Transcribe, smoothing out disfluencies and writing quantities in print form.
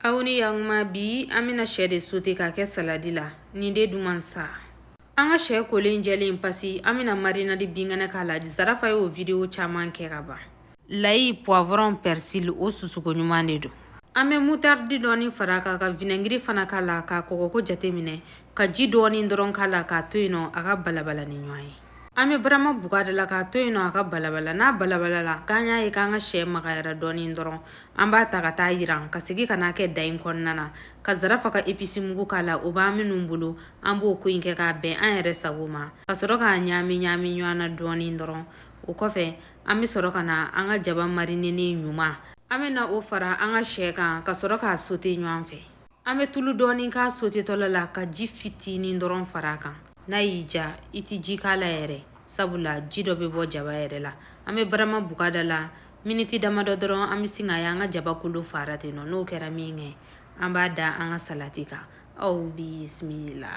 Aw ni yakuma. Bi an bɛna sɛ de sauté k'a kɛ saladi la. Nin de duman sa. An ka sɛ kolen jɛlen pasi, an bɛna marinade binkɛnɛ k'a la. Zarafa y'o vidéo caman kɛ ka ban. L'ail, poivron, persil, o susuko ɲuman de don. An bɛ moutarde dɔɔni fara a kan, ka vinaigre fana k'a la, k'a kɔgɔko jateminɛ, ka ji dɔɔni dɔrɔn k'a la, k'a to yen nɔ a ka balabala ni ɲɔgɔn ye. An bɛ barama buga da la k'a to yen nɔ a ka balabala. N'a balabala la, k'an y'a ye k'an ka sɛ magayara dɔɔni dɔrɔn, an b'a ta ka taa yiran, ka segin ka n'a kɛ da in kɔnɔna na, ka Zarafa ka épice mugu k'a la. O b'an minnu bolo, an b'o ko in kɛ k'a bɛn an yɛrɛ sago ma, ka sɔrɔ k'a ɲaami ɲaami ɲɔgɔn na dɔɔni dɔrɔn. O kɔfɛ, an bɛ sɔrɔ ka na an ka jaba marinenen ɲuman, an bɛ na o fara an ka sɛ kan, ka sɔrɔ k'a sauté ɲɔgɔn fɛ. An bɛ tulu dɔɔni k'a sautétɔla la, ka ji fitinin dɔrɔn fara a kan. N'a y'i ja, i tɛ ji k'a la yɛrɛ, sabula ji dɔ bɛ bɔ jaba yɛrɛ la. An bɛ barama buga da la miniti damadɔ dɔrɔn, an bɛ sin k'a ye an ka jaba kolo fara ten nɔ. N'o kɛra min kɛ, an b'a da an ka salati kan. Aw bisimila.